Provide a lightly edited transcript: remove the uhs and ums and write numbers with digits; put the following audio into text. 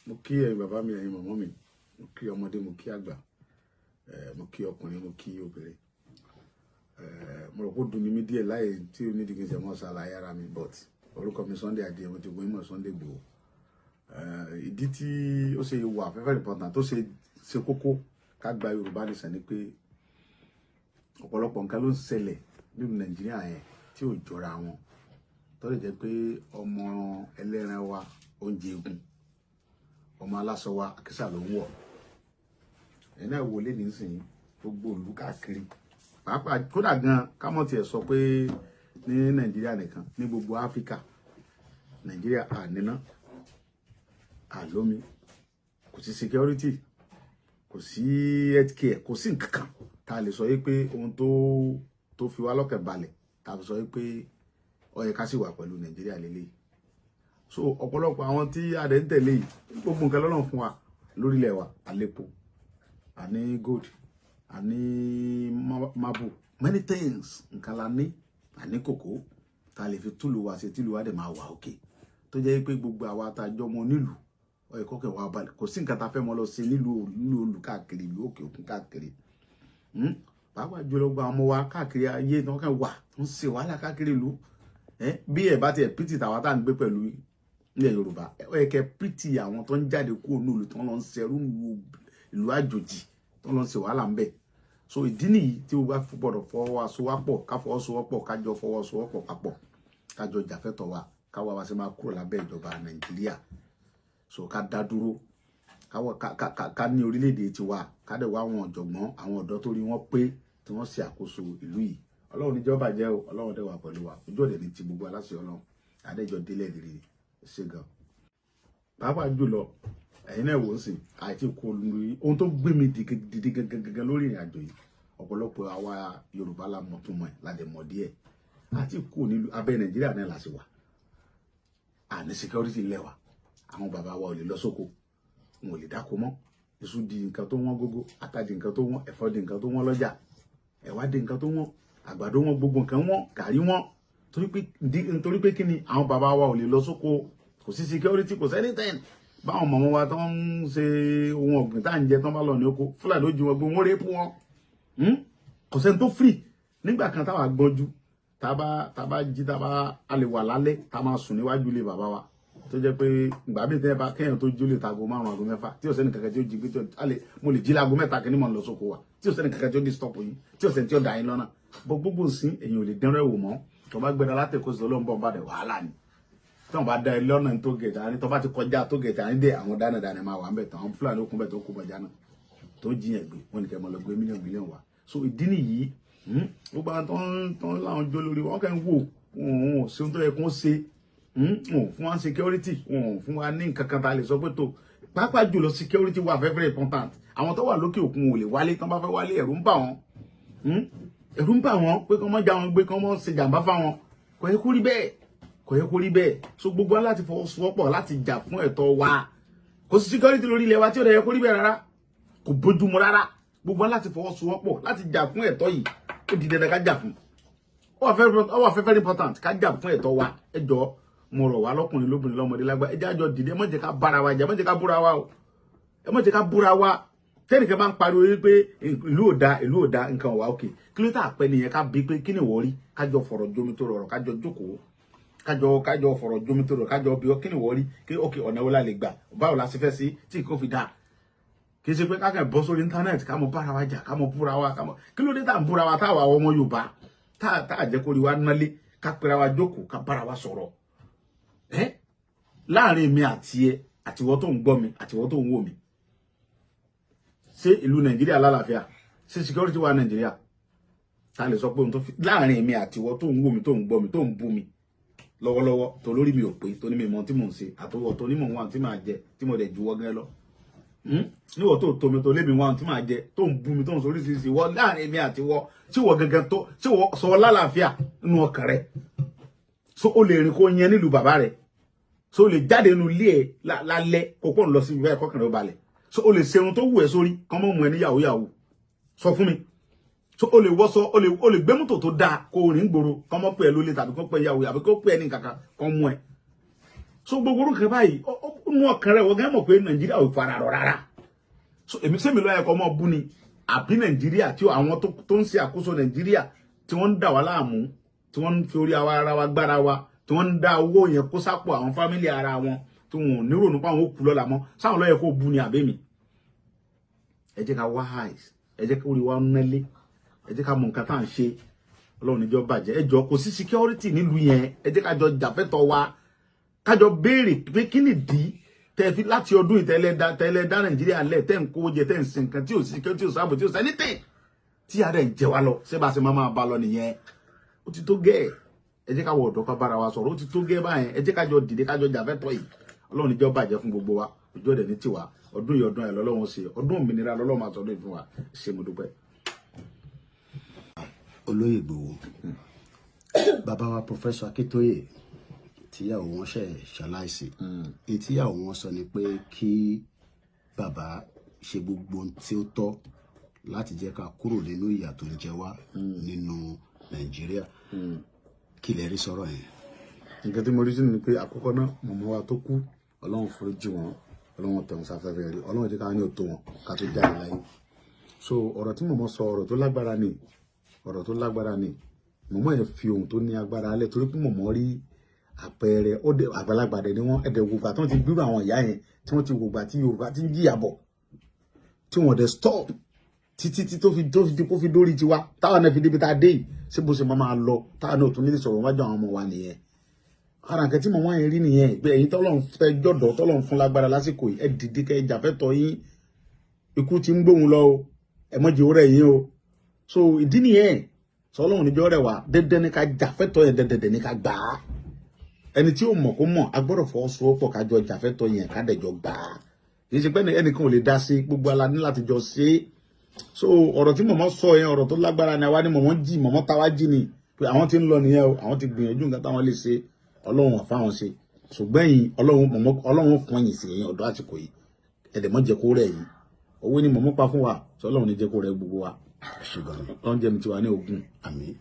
Mo kí ẹ̀yin bàbá mi, ẹ̀yin mọ̀mọ́ mi, mo kí ọmọdé, mo kí àgbà, mo kí ọkùnrin, mo kí obìnrin. Mo rò pé ó dùn ní mí díẹ̀ láì tí ó nídìí kí n ṣe mọ́ ṣàlàyé ara mi, but orúkọ mi Sunday Adéyẹmọ, tí gbogbo yín mọ̀ Sunday Igboho. Ìdí tí ó ṣe wà very important, tó ṣe ṣe kókó ká gba Yorùbá nation ni pé ọ̀pọ̀lọpọ̀ nǹkan ló ń ṣẹlẹ̀ nínú Nàìjíríà yẹn tí ò jọra wọn, tó lè jẹ́ pé ọmọ ẹlẹ́ran wa oúnjẹ egun, ọmọ aláṣọ wa àkísà ló ń wọ̀. Ẹ̀yin náà wọlé nísìnyí, gbogbo ìlú káàkiri, pàápàá kódà gan kámọ́ tiẹ̀ sọ pé ní Nàìjíríà nìkan, ní gbogbo Áfíríkà, Nàìjíríà àníná àlómi, kò sí security, kò sí healthcare, kò sí nǹkan kan tá a lè sọ yìí pé ohun tó fi wá lọ́kàn balẹ̀, tá a fi sọ yìí pé ó yẹ ká sì wà pẹ̀lú Nàìjíríà lélẹ́yìí. So ọ̀pọ̀lọpọ̀ àwọn tí a dẹ̀ ń tẹ̀lé yìí, gbogbo nǹkan lọ́nà fún wa lórílẹ̀ wa, àlépo, àní gold, àní marble, many things nǹkan la ní, àní kòkó tá a lè fi túlù wa ṣe, tílù wa dẹ̀ máa wà òkè, tó jẹ́ pé gbogbo àwa tá a jọ mọ nílùú, ó yẹ kọ́kẹ́ wa balẹ̀. Kò sí nǹkan tá a fẹ́ mọ lọ ṣe nílùú olù káàkiri, ìlú òkè òkun káàkiri, pàápàá jùlọ gba ọmọ wa káàkiri ayé tí wọ́n kàn wà ń ṣe wàhálà káàkiri ìlú. Bí ẹ bá tiẹ̀ pity tàwa tá à ń gbé pẹ̀lú ilẹ̀ Yorùbá, ó yẹ kẹ́ pity àwọn tó ń jáde kúrò nílùú, tó ń lọ ń ṣerú ìlú àjòjì, tó ń lọ ń ṣe wàhálà ń bẹ̀. So ìdí nìyí tí o bá gbọ́dọ̀ fọwọ́sowọ́pọ̀, ká fọwọ́sowọ́pọ̀, kájọ fọwọ́sowọ́pọ̀ papọ̀, kájọ jàfẹ́tọ̀ wa, káwa wá sí máa kúrò lábẹ́ ìjọba Nàìjíríà. So ká dá dúró, káwọ ká ní orílẹ̀-èdè tiwa, ká dẹ̀ wá àwọn ọ̀jọ̀gbọ́n, àwọn ọ̀dọ́ tó rí wọ́n pé tí wọ́n ṣe àkóso ìlú yìí. Ọlọ́run níjọba jẹ́ o, Ọlọ́run dẹ̀ wà pẹ̀lú wa, ojú ọ̀dẹ̀ ní ti gbogbo aláṣẹ Ọlọ́run adéjọ délẹ̀ lérí ṣe gan. Pàápàá jùlọ ẹ̀yin náà wò ó sìn àti kò lórí ohun tó gbé mi dìde gangan lórí ìrìn àjò yìí. Ọ̀pọ̀lọpọ̀ àwa Yorùbá la mọ̀ tún mọ̀ ẹ̀ la dẹ̀ mọ̀ díẹ̀ àti kò nílùú abẹ́ Nàìjíríà náà la sì wà, àní security lẹ́wà. Àwọn bàbá wa ò lè lọ sóko, wọn ò lè dáko mọ́. Iṣu di nǹkan tó wọ́n gógó, ata di nǹkan tó wọ́n, ẹ̀fọ́ di nǹkan tó wọ́n lọ́jà, ẹ̀wà di nǹkan tó wọ́n, àgbàdo wọ́n, gbogbo nǹkan wọ́n, gàrí wọ́n. Torí pé kí ni? Àwọn bàbá wa ò lè lọ sóko, kò sí security, kò sí anything. Báwọn mọ̀mọ́ wa tó ń ṣe ohun ọ̀gbìn tá à ń jẹ tán bá lọ ní oko, Fúlàní ó jí wọn gbé, wọn rape wọn. Kò sẹ́ni tó free. Nígbà kan táwa gbọ́njú, tá bá jí, tá bá a lè wà lálẹ́, tá máa sùn níwájú ilé bàbá wa, tó jẹ́ pé ìgbà bíi tẹ́ bá kéèyàn tó jí ó lè ta aago 5, aago 6, tí ò sẹ́ni kankan tí ó jí gbé, tí ó lè mo lè jí láago 3 kí ni mo lọ sóko wa, tí ò sẹ́ni kankan tí ó disturb yín, tí ò sẹ́ni tí ó dà yín lọ́nà bọ́. Gbogbo sí èyàn ò lè dẹ́rẹ́ wò mọ́. Tó bá gbéra látẹ̀kọ́ sí ọlọ́run bọ̀ ń bá dẹ̀ wàhálà ni. Tí wọ́n bá dá ẹ lọ́nà tó gẹ̀ẹ́tà ní, tó bá ti kọjá tó gẹ̀ẹ́tà ní dé, àwọn dánadáná máa wà ń bẹ̀ tán, àwọn Fúlàní okùn bẹ̀ tó kó bọjá náà tó jiyàn gbé wọn nìkẹ́ mọ́ lọ gbé mílíọ̀nù mílíọ̀nù wá. So ìdí nìyí, gbogbo àwọn tó ń láwọn jó lórí wọn kàn ń wò, wọn ò ṣe ohun tó yẹ kó ṣe, wọn ò fún wa security, wọn ò fún wa ní nǹkan kan tá a lè sọ pé tó. Pàápàá jùlọ security wà very very important. Àwọn tó wà lókè òkun ò lè wálé. Tán bá fẹ́ wálé, ẹ̀rù ń bà wọ́n, ẹ̀rù ń bà wọ́n pé kí wọ́n já wọn gbé, kí wọ́n ṣe jàǹbá fáwọn. Kò yẹ kó rí bẹ́ẹ̀, kò yẹ kó rí bẹ́ẹ̀. So gbogbo wa láti fọwọ́sowọ́pọ̀ láti jà fún ẹ̀tọ́ wa. Kò sí security lórí ilẹ̀ wa tí ó dẹ̀ yẹ kó rí bẹ́ẹ̀ rárá, kò bójúmu rárá. Gbogbo wa láti fọwọ́sowọ́pọ̀ láti jà fún ẹ̀tọ́ yìí. Ó di dandan ká jà fún. Ó wà very important ká jà fún ẹ̀tọ́ wa. Ẹ jọ̀ọ́, mo rọ̀ wá, lọ́kùnrin, lóbìnrin, lọ́mọdé, lágbà, ẹ jẹ́ àjọ dìde. Ẹ má jẹ́ ká bára wa jà, ẹ má jẹ́ ká búra wa o, ẹ má jẹ́ ká búra wa. Tẹ́nìkan bá ń pariwo wípé ìlú ò da, ìlú ò da, nǹkan ò wá òkè, kí ló tà pẹ́ nìyẹn? Ká bí pé kí ni wọ́n rí, kájọ fọ̀rọ̀ jomi tó rọrọ̀, kájọ jókòó, kájọ fọ̀rọ̀ jomi tó rọrọ̀, kájọ bí ọ kí ni wọ́n rí, kí òkè ọ̀nà wo la lè gbà, báwo la ṣe fẹ́ sí tí nǹkan fi dáa. Kì í ṣe pé ká kàn bọ́ sórí íńtánẹ́ẹ̀tì, ká mọ bára wa jà, ká mọ búra wa, ká mọ kí ló dé tá à ń búra wa, táwa ọmọ Yorùbá tá à jẹ́ kó rí wa nálé, ká pera wa jókòó, ká bára wa sọ̀rọ̀ ẹ́ láàrin mi àti ẹ, àtiwọ́ tó ń gbọ́ mi, àtiwọ́ tó ń wò mí. Ṣé ìlú Nàìjíríà lálàáfíà? Ṣé security wà Nàìjíríà ta lè sọ pé ohun tó fi láàrin mi àtiwọ́ tó ń wò mí, tó ń gbọ́ mi, tó ń bú mi lọ́wọ́lọ́wọ́, tó lórí mi ò pé, tó ní mi mọ tí mò ń ṣe, àtọwọ́ tó ní mò ń wá tí màá jẹ, tí mo dẹ̀ juwọ́ gẹ́ lọ níwọ̀ tó tó mi, tó lé mi wá tí màá jẹ, tó ń bú mi, tó ń sọ oríṣiríṣi wọ́ láàrin mi àtiwọ́, tí wọ́ gangan tó tí wọ́ sọ lálàáfíà nínú ọkàn rẹ̀, so o lè rìn kó yẹn nílùú bàbá rẹ̀, so o lè jáde nínú ilé ẹ lálẹ́ kó pọ̀ ń lọ sí ibẹ̀ kọkànlá ó balẹ̀, so o lè ṣe ohun tó wù ẹ́ sórí kán mọ́ mú ẹ ní yahoo yahoo? Sọ fún mi. So o lè wọṣọ, o lè gbé mọ́tò tó dáa kó o rìn gbòòrò, kán mọ́ pè ẹ́ lólè tàbí kó pè ẹ́ yahoo àbí kó pè ẹ́ ní kankan kán mú ẹ? So gbogbo orúkọ báyìí Nú ọkàn rẹ̀ wọ́n gán mọ̀ pé Nàìjíríà ò fara rọ rárá. So èmi sẹ́mi lọ́yẹ̀ kọ́ mọ́ bú ni àbí Nàìjíríà tí àwọn tó ń ṣe àkóso Nàìjíríà tí wọ́n ń dà wá láàmú, tí wọ́n ń fi orí ara wa gbára wa, tí wọ́n ń dá owó yẹn kó sápò àwọn family ara wọn, tí wọn ò nírònú pa àwọn òkú lọ́la mọ́, sáwọn lọ́yẹ̀ kó bú ni àbẹ́mi? Ẹ jẹ́ ká wise, ẹ jẹ́ ká orí wa nálé, ẹ jẹ́ ká mọ nǹkan tá à ń ṣe. Ọlọ́run níjọ́ bàjẹ́. Ẹ jọ, kò sí security nílùú yẹn. Ẹ jẹ́ ká jọ jàfẹ́tọ̀ wa, ká jọ béèrè pé kí nìdí tẹ́ fi láti ọdún ìtẹ́lẹ̀ dá Nàìjíríà lẹ̀, tẹ́ ń kó jẹ, tẹ́ ń sin nǹkan tí ò sí security, tí ò sáàbò, tí ò sẹ́nítẹ̀, tí ara ẹ̀ ń jẹ wá lọ. Ṣé bá ṣe máa máa bá lọ nìyẹn? Ó ti tó gẹ́ẹ̀. Ẹ jẹ́ ká wọ ọ̀dọ́ ká bára wa sọ̀rọ̀. Ó ti tó gẹ́ẹ̀ báyẹn. Ẹ jẹ́ ká jọ dìde, ká jọ jàfẹ́tọ̀ yìí. Ọlọ́run níjọ́ bàjẹ́ fún gbogbo wa. Ojú ọ̀dẹ̀ ní tiwa. Ọdún yìí, ọdún ẹ̀ lọ́lọ́run ṣe, ọdún òmìnira lọ́lọ́run máa sọdún yìí fún wa. Ṣé mo dúpẹ́. Olóyè Ìgbòho, bàbá wa Professor Akíntóyè, tíyàwó wọn ṣe ṣaláìsí, èyí tíyàwó wọn sọ ni pé kí bàbá ṣe gbogbo ohun tí ó tọ́ láti jẹ́ ká kúrò nínú ìyà tó ń jẹ wá nínú Nàìjíríà. Kí lẹ rí sọ̀rọ̀ yẹn? Nǹkan tí mo rí sí ni pé àkọ́kọ́ náà, mọ̀mọ́ wa tó kú, Ọlọ́run foríjì wọn, Ọlọ́run tẹ̀wọ̀n sáfẹ́fẹ́ rí, Ọlọ́run jẹ́ ká ní òtó wọn ká tó jáde láyé. So ọ̀rọ̀ tí mọ̀mọ́ sọ, ọ̀rọ̀ tó lágbára ni, ọ̀rọ̀ tó lágbára ni. Mọ̀mọ́ yẹn fi ohun tó ní agbára alẹ́ torí pé mọ̀mọ́ rí àpẹẹrẹ ó dé. Àgbàlagbà dẹ̀ ni wọ́n. Ẹ̀dẹ̀ wògbà tí wọ́n ti gbúrò àwọn ìyá yẹn, tí wọ́n ti wògbà tí Yorùbá ti ń jìyà bọ̀, tí wọ́n dẹ̀ stop títí tí tó fi di kó fi dórí tiwa, táwọn náà fi débi tá a dé yìí. Ṣé bó ṣe máa lọ táwọn náà tún nílé sọ̀rọ̀ wájú àwọn ọmọ wa nìyẹn? Ara nǹkan tí mọ̀mọ́ yẹn rí nìyẹn pé ẹ̀yin tọ́lọ́run fẹ́ jọ̀dọ̀, tọ́lọ́run fún lágbára lásìkò yìí, ẹ dìde kẹ́ ẹ jàfẹ́tọ̀ yín. Ikú ti ń gbóhùn lọ o, ẹ mọ̀jẹ̀ ó rẹ̀ yín o. So ìdí nìyẹn sọlọ́run níjọ́ rẹ̀ wá. Dandan ní ká jàfẹ́tọ̀ yẹn, dandan ní ká gbà á. Ẹni tí ó mọ̀ kó mọ̀, a gbọ́dọ̀ fọwọ́sowọ́pọ̀ ká jọ jàfẹ́tọ̀ yẹn, ká dẹ̀ jọ gbà á. Kì í ṣe pé ẹnìkan ò lè dá sí, gbogbo ala ní láti jọ ṣe é. So ọ̀rọ̀ tí mọ̀mọ́ sọ yẹn, ọ̀rọ̀ tó lágbára ni. Àwa ni mọ̀mọ́ jí, mọ̀mọ́ táwa jí ni pé àwọn tí ń lọ nìyẹn o. Àwọn ti gbìyànjú nǹkan táwọn lè ṣe, Ọlọ́run ò fáwọn ṣe, ṣùgbọ́n yìí Ọlọ́run mọ̀mọ́, Ọlọ́run fún ẹ̀yìn sí ẹ̀yìn ọ̀dọ́ àsìkò yìí. Ẹ̀dẹ̀ mọ́ jẹ́ kó rẹ̀ yìí. Owó ni mọ̀mọ́ pa fún wa, sọ Ọlọ́run ní jẹ́ kó rẹ̀ gbogbo wa. Ṣùgbọ́n Ọlọ́run jẹ́ mi tiwa ní ogun. Àmín.